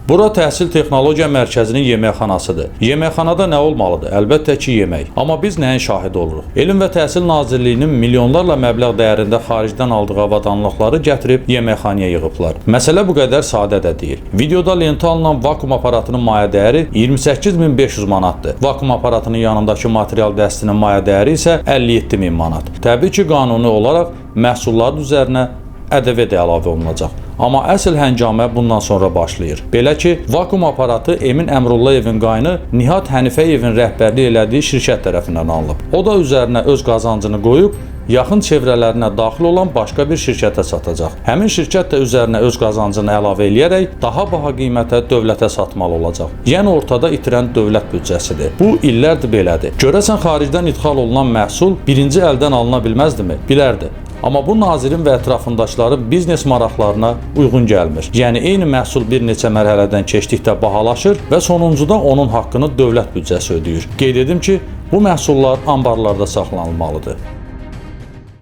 Bura Təhsil Texnologiya Mərkəzinin yeməkxanasıdır. Yeməkxanada nə olmalıdır? Əlbəttə ki, yemək. Amma biz nəyin şahidi oluruq? Elm və Təhsil Nazirliyinin milyonlarla məbləğ dəyərində xaricdən aldığı avadanlıqları gətirib yeməkxanaya yığıblar. Məsələ bu qədər sadə də deyil. Videoda lentə alınan vakuum aparatının mayə dəyəri 28.500 manatdır. Vakuum aparatının yanındakı material dəstinin mayə dəyəri isə 57.000 manat. Təbii ki, qanuni olaraq məhsulların üzərinə ƏDV də əlavə olunacaq. Amma əsl həngamə bundan sonra başlayır. Belə ki, vakuum aparatı Emin Əmrullayevin qaynı Nihat Hənifəyevin rəhbərlik elədiyi şirkət tərəfindən alınıb. O da üzərinə öz qazancını qoyub yaxın çevrələrinə daxil olan başqa bir şirkətə satacaq. Həmin şirkət də üzərinə öz qazancını əlavə eləyərək daha baha qiymətə dövlətə satmalı olacaq. Yəni ortada itirən dövlət büdcəsidir. Bu illərdir belədir. Görəsən xaricdən idxal olunan məhsul birinci əldən alına bilməzdimi? Bilərdi. Amma bu nazirin və ətrafındakıların biznes maraqlarına uyğun gəlmir. Yəni eyni məhsul bir neçə mərhələdən keçdikdə bahalaşır və sonuncuda onun haqqını dövlət büdcəsi ödəyir. Qeyd edim ki, bu məhsullar anbarlarda saxlanılmalıdır.